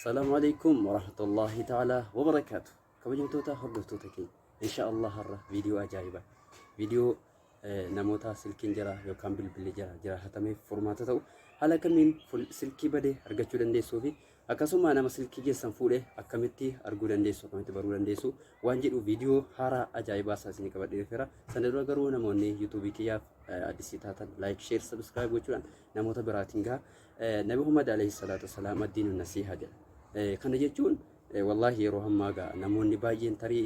Salaamu alaikum warahmatullahi ta'ala wabarakaatu. Kabajamtoota hordoftoota keenya, insha Allah har'a viidiyoo ajaa'ibaa, viidiyoo namoota silkiin jira yookaan bilbilli jira jira hatameef furmaata ta'u, haala kamiin silkii bade argachuu dandeessuu fi akkasuma nama silkii keessan fuudhe akkamitti arguu dandeessu, akkamitti baruu dandeessu waan jedhu viidiyoo haaraa ajaa'ibaa isaa isinii qabadhee dhufeera. Sana dura garuu namoonni yuutuubii kiyyaaf addisii taatan like, share, subscribe gochuudhaan namoota biraatiin gaha. Nabi Muhammad alayhi salaatu wasalaam addiinu nasiiha jedha. Kana jechuun wallaahi yeroo ammaa gaa namoonni baay'een tarii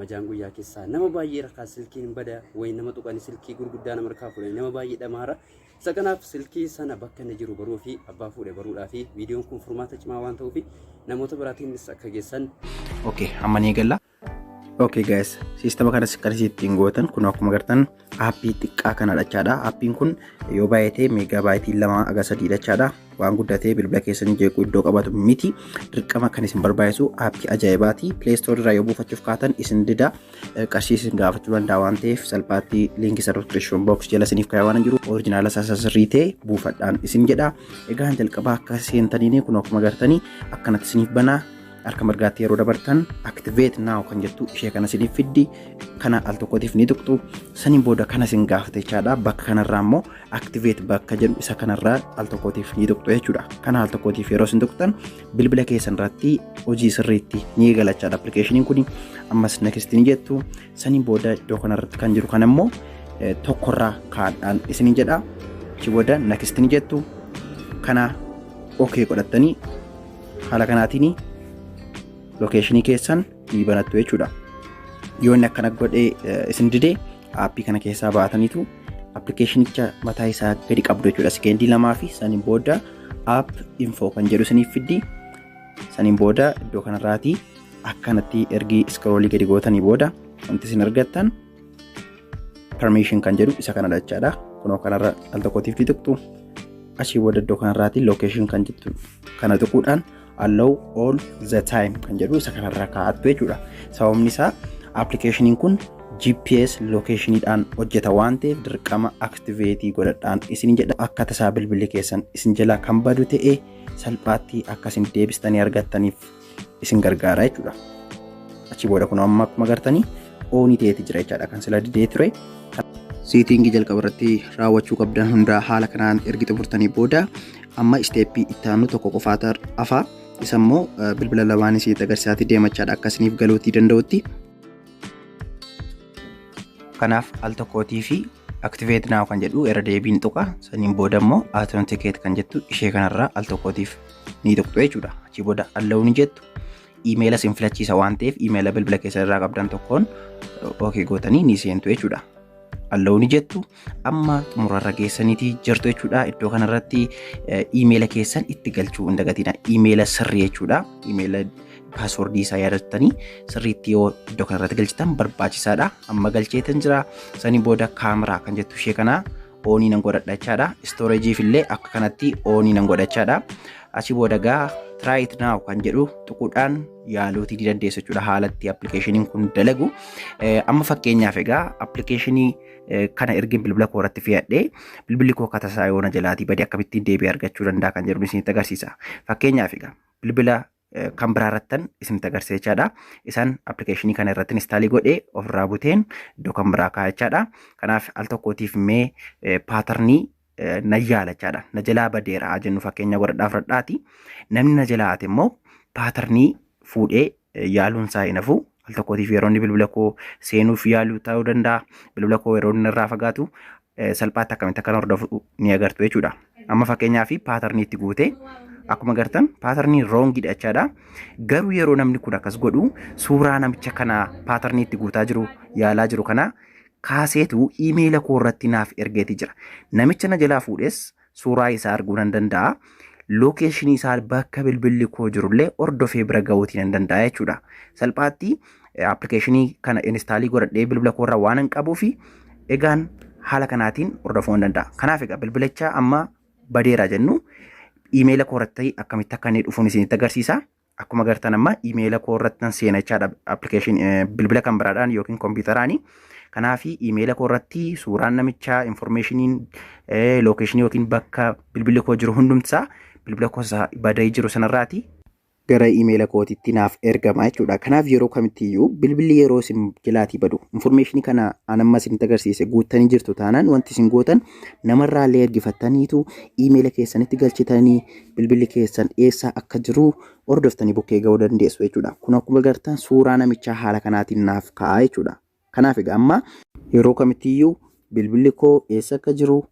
majaan guyyaa keessaa nama baay'ee rakkaa silkiin hin bada wayi, nama tuqanii silkii gurguddaa nama harkaa fuudhanii nama baay'ee dhamaara. Isa kanaaf silkii sana bakka inni jiru baruu fi abbaa fuudhe baruudhaa fi viidiyoon kun furmaata cimaa waan ta'uuf namoota biraatiinis akka geessan. Okay, amma ni eegalla. Okay guys, siistama kanas kan isin ittiin gootan kun akkuma agartan aappii xiqqaa kana jechaadha. Aappiin kun yoo baay'ate meegaa baayitii 2 haga 3 jechaadha. Waan guddatee bilbila keessanii jeequu iddoo qabatu miti. Dirqama kan isin barbaachisu aappii ajaa'ibaati. Play Store irraa yoo buufachuuf kaatan isin dida, qarshii isin gaafachuu danda'a waan ta'eef, salphaatti liinkii isa description box jala isiniif kaa'ee waan jiru original isaa sirrii ta'e buufadhaan isin jedha. Egaan jalqabaa akka seentaniin kun akkuma agartanii akkanatti isiniif banaa. Harka mirgaatti yeroo dabartan "activate now" kan jettu ishee kana isiniif fiddi. Kana al tokkotiif ni tuqxu. Saniin booda kana isin gaafate jechaadha. Bakka kanarraa immoo "activate" bakka jedhu isa kanarraa al tokkotiif ni tuqxu jechuudha. Kana al tokkotiif yeroo isin tuqxan bilbila keessan irratti hojii sirriitti ni eegala jechaadha appilikeeshiniin kun. Ammas "next" ni jettu. Saniin booda iddoo kanarratti kan jiru kana immoo tokkorraa kaadhaan isiniin jedha. Achi booda "next" ni jettu. Kana okay godhattanii haala kanaatiin location keessan ni banattu jechuudha. Yoo inni akkana godhee isin dide, aappii kana keessaa baataniitu appilikeeshinicha mataa isaa gadi qabdu jechuudha. Sekeendii 2 fi saniin booda "app info" kan jedhu isiniif fiddi. Saniin booda iddoo kanarraatii akkanatti ergi scroll gadi gootanii booda wanti isin argattan "permission" kan jedhu isa kanadha jechaadha. Kunoo kanarra al tokkootiif ni tuqxu. Achii booda iddoo kanarraatii "location" kan jettu kana tuquudhaan "allow all the time" kan jedhu isa kanarra kaa'attu jechuudha. Sababni isaa appilikeeshiniin kun GPS locationiidhaan hojjeta waan ta'eef dirqama activate godhadhaan isin jedha. Akka tasaa bilbilli keessan isin jalaa kan badu ta'e salphaatti akka isin deebistanii argattaniif isin gargaara jechuudha. Achi booda kun amma akkuma agartanii on ta'eeti jira jechaadha, kan sila didee ture. Setting jalqaba irratti raawwachuu qabdan hundaa haala kanaan ergi xumurtanii booda amma step itti aanu tokko qofaatu hafa. Isa immoo bilbila lamaan isinitti agarsiisaatii deemachaadha, akka isiniif galuutii danda'utti. Kanaaf al tokkootii fi "activate now" kan jedhu irra deebiin tuqa. Saniin booda immoo "authenticate" kan jettu ishee kanarraa al tokkootiif ni tuqxu jechuudha. Achii booda "allow" ni jettu. Iimeela isin filachiisa waan ta'eef iimeela bilbila keessa irraa qabdan tokkoon okay gootanii ni seentu jechuudha. "Allow" ni jettu. Amma xumurarra geessaniiti jirtu jechuudha. Iddoo kanarratti iimeela keessan itti galchuu hin dagatina. Iimeela sirrii jechuudha. Iimeela password isaa yaadattanii sirriitti yoo iddoo kanarratti galchitan barbaachisaadha. Amma galcheetan jira. Sanii booda kaameraa kan jettu ishee kana on nan godhadha jechaadha. Storageiif illee akka kanatti on nan godha jechaadha. Achii booda gaa "try it now" kan jedhu tuquudhaan yaaluutii ni dandeessu jechuudha, haalatti appilikeeshiniin kun dalagu. Amma fakkeenyaaf egaa appilikeeshinii kana ergin bilbila koo irratti fe'adhee bilbilli koo akka tasaa yoona jalaatii badee akkamittiin deebi'ee argachuu danda'a kan jedhu isinitti agarsiisa. Fakkeenyaaf egaa bilbila kan biraa irrattan isinitti agarsiisa jechaadha. Isaan appilikeeshinii kana irratti install godhee ofirraa buteen iddoo kan biraa kaa'a jechaadha. Kanaaf al tokkootiif mee pattern na yaala jechaadha. Na jalaa badeera jennu, fakkeenya godhadhaa fudhadhaati. Namni na jalaa hate immoo pattern fuudhee yaaluun isaa hin hafu. Al tokkootiif yeroo inni bilbila koo seenuuf yaaluu ta'uu danda'a. Bilbila koo yeroo inni irraa fagaatu salphaatti akkamitti akkan hordofu ni agartu jechuudha. Amma fakkeenyaaf pattern itti guutee akkuma agartan pattern wrongiidha jechaadha. Garuu yeroo namni kun akkas godhu suuraa namicha kana pattern itti guutaa jiru yaalaa jiru kana kaaseetu iimeela koo irratti naaf ergeeti jira. Namicha na jalaa fuudhes suuraa isaa arguu nan danda'a. Location isaa, bakka bilbilli koo jirullee hordofee bira gahuutii nan danda'a jechuudha. Salphaatti appilikeeshinii kana install godhadhee bilbila koo irra waan hin qabuu fi egaan haala kanaatiin hordofuu nan danda'a. Kanaaf egaa bilbilicha amma badeera jennu, iimeela koo irratti akkamitti akka inni dhufuun isinitti agarsiisa. Akkuma agartan amma iimeela koo irratti nan seena jechaadha, appilikeeshinii bilbila kan biraadhaan yookiin kompiitaraani. Kanaaf iimeela koo irratti suuraan namichaa, informationiin location yookiin bakka bilbilli koo jiru hundumtisaa bilbila koo badee jiru sanarraati. Gara iimeela kootiitti naaf ergama jechuudha. Kanaaf yeroo kamittiyyuu bilbilli yeroo isin jalaatii badu information kana an amma isinitti agarsiise guuttanii jirtu taanaan, wanti isin gootan namarraallee ergifattaniitu iimeela keessanitti galchitanii bilbilli keessan eessa akka jiru hordoftanii bukkee ga'uu dandeessu jechuudha. Kun akkuma agartan suuraa namichaa haala kanaatiin naaf ka'a jechuudha. Kanaaf egaa amma yeroo kamittiyyuu bilbilli koo eessa akka jiru,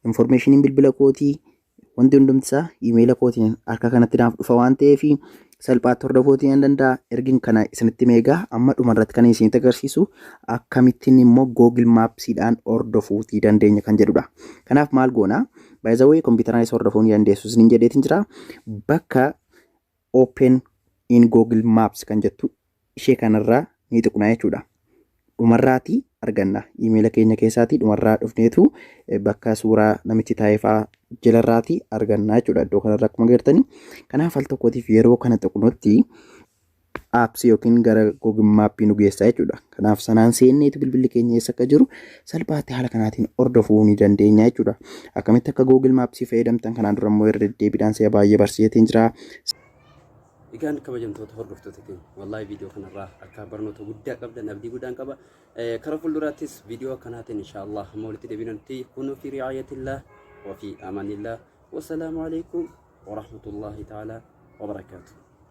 informationiin bilbila kootii, wanti hundumtisaa iimeela kootiin harka kanatti naaf dhufa waan ta'eef salphaatti hordofuutii nan danda'a. Ergin kana isinitti meegaa amma dhumarratti kan isinitti agarsiisu akkamittiin immoo Google Mapsiidhaan hordofuutii dandeenya kan jedhudha. Kanaaf maal goona? By the way, kompiitaraanis hordofuu ni dandeessu isiniin jedheetiin jira. Bakka "Open in Google Maps" kan jettu ishee kanarraa ni tuqna jechuudha. Dhumarraatii arganna. Iimeela keenya keessaatii dhumarraa dhufneetu bakka suuraa namichi taa'ee fa'aa jalarraatii arganna jechuudha. Iddoo kanarra akkuma agartanii. Kanaaf al tokkootiif yeroo kana tuqnutti appsii yookiin gara Google Mapii nu geessa jechuudha. Kanaaf sanaan seenneetu bilbilli keenya eessa akka jiru salphaatti haala kanaatiin hordofuu ni dandeenya jechuudha. Akkamitti akka Google Mapsii fayyadamtan kanaan dura immoo irra deddeebiidhaan si'a baay'ee barsiiseetiin jira. Egaan kabajamtoota hordoftoota keenya, wallaahi viidiyoo kanarraa akka barnoota guddaa qabdan abdii guddaan qaba. Karaa fuulduraattis viidiyoo akkanaatiin inshaallah hamma walitti deebinutti كونوا في رعاية الله وفي أمان الله، والسلام عليكم ورحمة الله تعالى وبركاته.